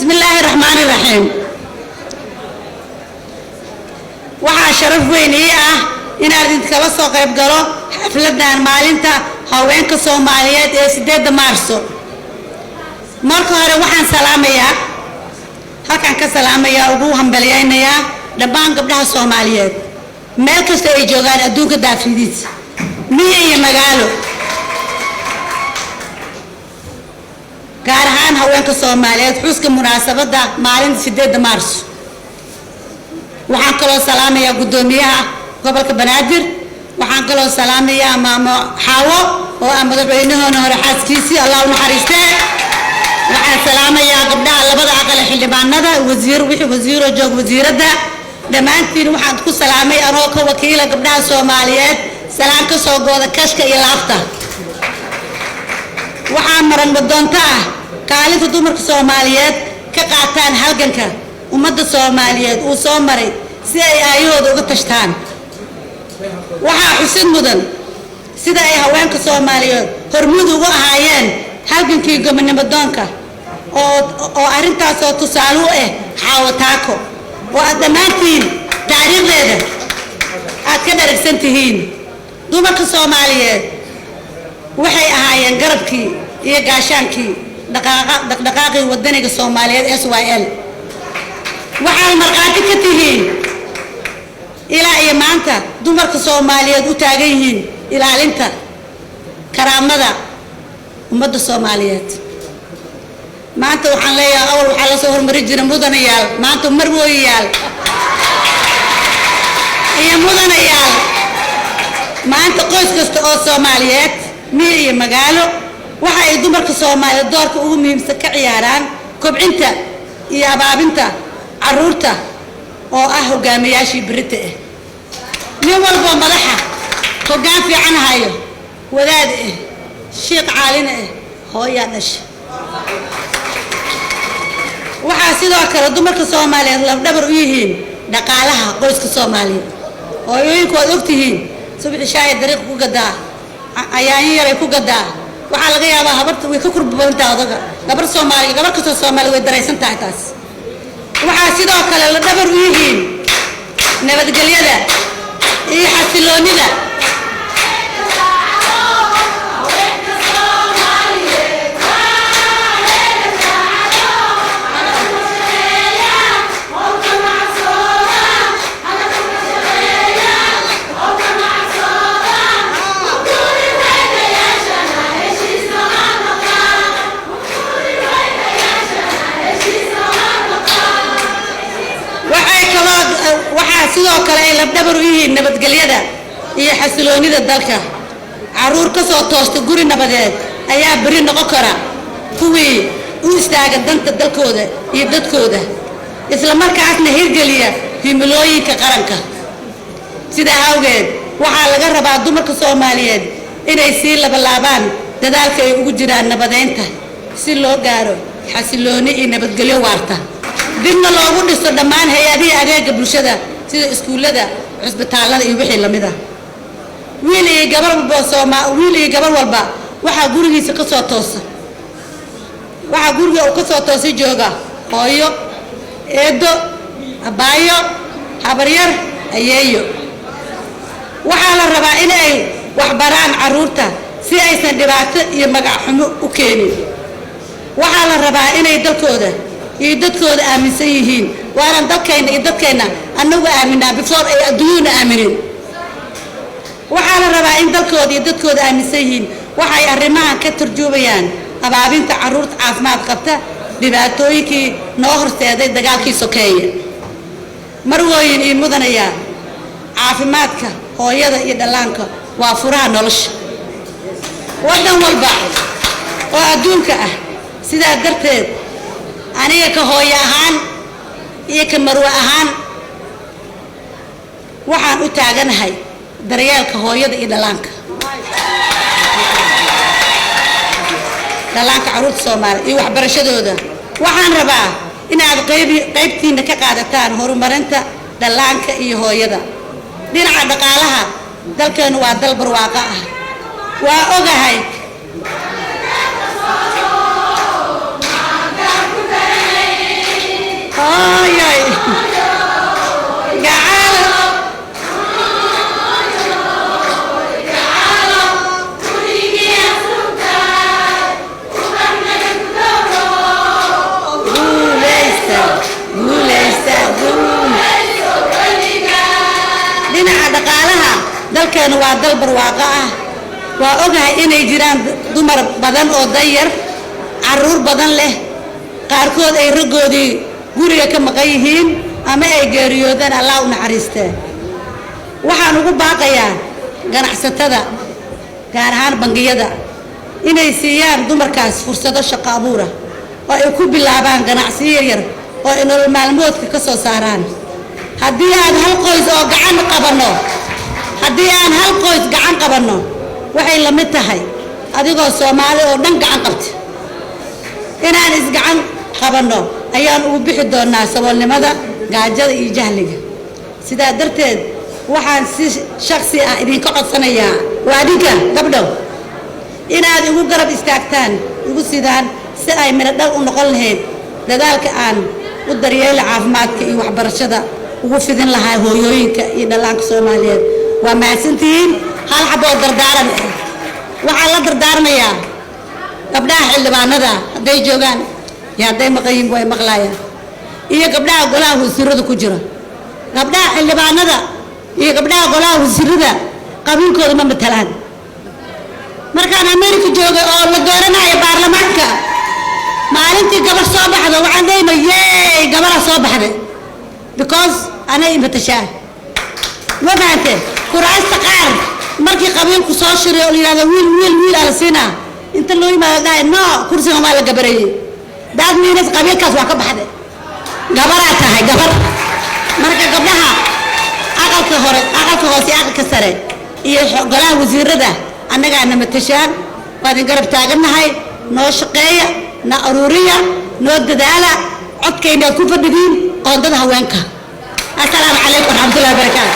Bismi illaahi raxmaani raxiim. Waxaa sharaf weyn ii ah inaan idinkala soo qayb galo xafladan maalinta haweenka Soomaaliyeed ee 8-da Maarso. Marka hore waxaan salaamayaa, halkaan ka salaamayaa, ugu hambalyaynayaa dhammaan gabdhaha Soomaaliyeed meel kasta ay joogaan adduunka daafidiisa, miyi iyo magaalo, gaar ahaan haweenka Soomaaliyeed, xuska munaasabadda maalinta 8-da Maarso. Waxaan kaloo salaamayaa guddoomiyaha gobolka Banaadir. Waxaan kaloo salaamayaa maamo Xaawo oo ah madaxweynahoona hore xaaskiisii, Allah u naxariistee. Waxaan salaamayaa gabdhaha labada aqal ee xildhibaanada, wasiir, wixii wasiiroo joog, wasiiradda, dhammaantiin. Waxaan ku salaamay anoo ka wakiila gabdhaha Soomaaliyeed salaan ka soo gooda kashka iyo laafta. Waxaa maran madoonto ah kaalinta dumarka Soomaaliyeed ka qaataan halganka ummadda Soomaaliyeed uu soo maray si ay aayahooda uga tashtaan. Waxaa xusid mudan sida ay haweenka Soomaaliyeed hormuud ugu ahaayeen halgankii gobonimo doonka, oo arrintaasoo tusaale u ah Xaawo Taako, oo aad dhammaantiin taariikhdeeda aad ka dharagsan tihiin. Dumarka Soomaaliyeed waxay ahaayeen garabkii iyo gaashaankii dhaqdhaqaaqii wadaniga Soomaaliyeed SYL. Waxaad markhaati ka tihiin ilaa iyo maanta dumarka Soomaaliyeed u taagan yihiin ilaalinta karaamada ummadda Soomaaliyeed. Maanta waxaan leeyahay, awal waxaa la soo hormarin jiray mudanayaal, maanta marwooyayaal iyo mudanayaal. Maanta qoys kasta oo Soomaaliyeed, miyi iyo magaalo, waxa ay dumarka Soomaaliyeed doorka ugu muhiimsan ka ciyaaraan kobcinta iyo abaabinta caruurta oo ah hogaamiyaashii berita ah. Nin walboo madaxa hoggaan fiican hayo, wadaad ah, shiiq caalina ah, hooyaa dhasha. Waxaa sidoo kale dumarka Soomaaliyeed lafdhabar u yihiin dhaqaalaha qoyska Soomaaliyeed. Hooyooyinku waad ogtihiin, subaxi shaaya dariiqa ku gadaa, ayaanyo yaray ku gadaa. Waxaa laga yaabaa habarta way ka kurba badan tahay odaga. Gabar Soomaaliya, gabar kastoo Soomaaliya way daraysan tahay taas. Waxaa sidoo kale la dhabar u yihiin nabadgelyada iyo xasiloonida. Waxay kaloo, waxaa sidoo kale ay labdhabar u yihiin nabadgelyada iyo xasiloonida dalka. Caruur ka soo toosta guri nabadeed ayaa beri noqon kara kuwii u istaaga danta dalkooda iyo dadkooda, isla markaasna hirgeliya himilooyinka qaranka. Sidaa awgeed waxaa laga rabaa dumarka Soomaaliyeed inay sii labalaabaan dadaalka ay ugu jiraan nabadeynta si loo gaaro xasilooni iyo nabadgelyo waarta, dibna loogu dhiso dhammaan hay-adihii adeega bulshada sida iskuullada, cusbitaallada iyo wixii lamid ah. Wiil iyo gabar walba sooma, wiil iyo gabar walba waxaa gurigiisa ka soo toosa, waxaa guriga uu ka soo toosay jooga hooyo, eedo, abaayo, habaryar, ayeeyo. Waxaa la rabaa in ay waxbaraan carruurta si aysan dhibaato iyo magac xumo u keenin. Waxaa la rabaa inay dalkooda iyo dadkooda aaminsan yihiin. Waanaan dalkayna iyo dadkayna annagu aaminaa before ay adduunyaduna aaminin. Waxaa la rabaa in dalkooda iyo dadkooda aaminsan yihiin. Waxay arrimahan ka turjuubayaan abaabinta carruurta caafimaad qabta dhibaatooyinkii noo horseeday dagaalkii sokeeye. Marwooyin iyo mudanayaa, caafimaadka hooyada iyo dhallaanka waa furaha nolosha waddan walba oo adduunka ah. Sidaa darteed aniga ka hooyo ahaan iyo ka marwe ahaan waxaan u taaganahay daryeelka hooyada iyo dhallaanka, dhallaanka carruurta Soomaaliya iyo waxbarashadooda. Waxaan rabaa inaad qaybtiina ka qaadataan horumarinta dhallaanka iyo hooyada. Dhinaca dhaqaalaha, dalkeenu waa dal barwaaqo ah, waa ogahay. Dalkeenu waa dal barwaaqo ah. Waa ogahay inay jiraan dumar badan oo danyar, carruur badan leh, qaarkood ay raggoodii guriga ka maqan yihiin ama ay geeriyoodaan. Allah u naxariistee. Waxaan ugu baaqayaa ganacsatada, gaar ahaan bangiyada, inay siiyaan dumarkaas fursado shaqo abuura oo ay ku bilaabaan ganacsiyo yaryar oo ay nolol maalmoodka ka soo saaraan. Haddii aan hal qoys oo gacan qabanno, haddii aan hal qoys gacan qabanno, waxay la mid tahay adigoo Soomaali oo dhan gacan qabta. Inaan isgacan qabanno ayaan ugu bixi doonaa saboolnimada, gaajada iyo jahliga. Sidaa darteed waxaan si shaksi ah idinka codsanayaa, waa adinka gabdhow, inaad igu garab istaagtaan, igu sidaan si ay midho dhal u noqon lahayd dadaalka aan u daryeela caafimaadka iyo waxbarashada ugu fidin lahaa hooyooyinka iyo dhallaanka Soomaaliyeed. Waa mahadsantihiin. Hal xaboo dardaaran waxaan la dardaarmayaa gabdhaha xildhibaanada, hadday joogaan iyo hadday maqan yihiin way maqlaayaan, iyo gabdhaha golaha wasiirada ku jira. Gabdhaha xildhibaanada iyo gabdhaha golaha wasiirada qabiilkooda ma matalaan. Markaan America joogay oo la dooranayo baarlamaanka, maalintii gabar soo baxdo waxaan leeyna, "Yey, gabaraa soo baxday," because anay imatashaa. Ma fahante? Kuraasta qaar markii qabiilku soo shiray oo la yidhahdo wiil, wiil, wiil aa la siinaa, inta loo yimaado dhahay, "No, kursigan waa la gabareeyey," that means qabiilkaas waa ka baxday, gabaraa tahay, gabar. Marka gabdhaha aqalka hore, aqalka hoose iyo aqalka sare iyo golaha wasiirada annagaa na matashaan. Waa idin garab taagannahay. Noo shaqeeya, na aruuriya, noo dadaala. Codkaynaad ku fadhidiin qoondada haweenka. Assalaamu calaykum waraxmatullahi wabarakaatu.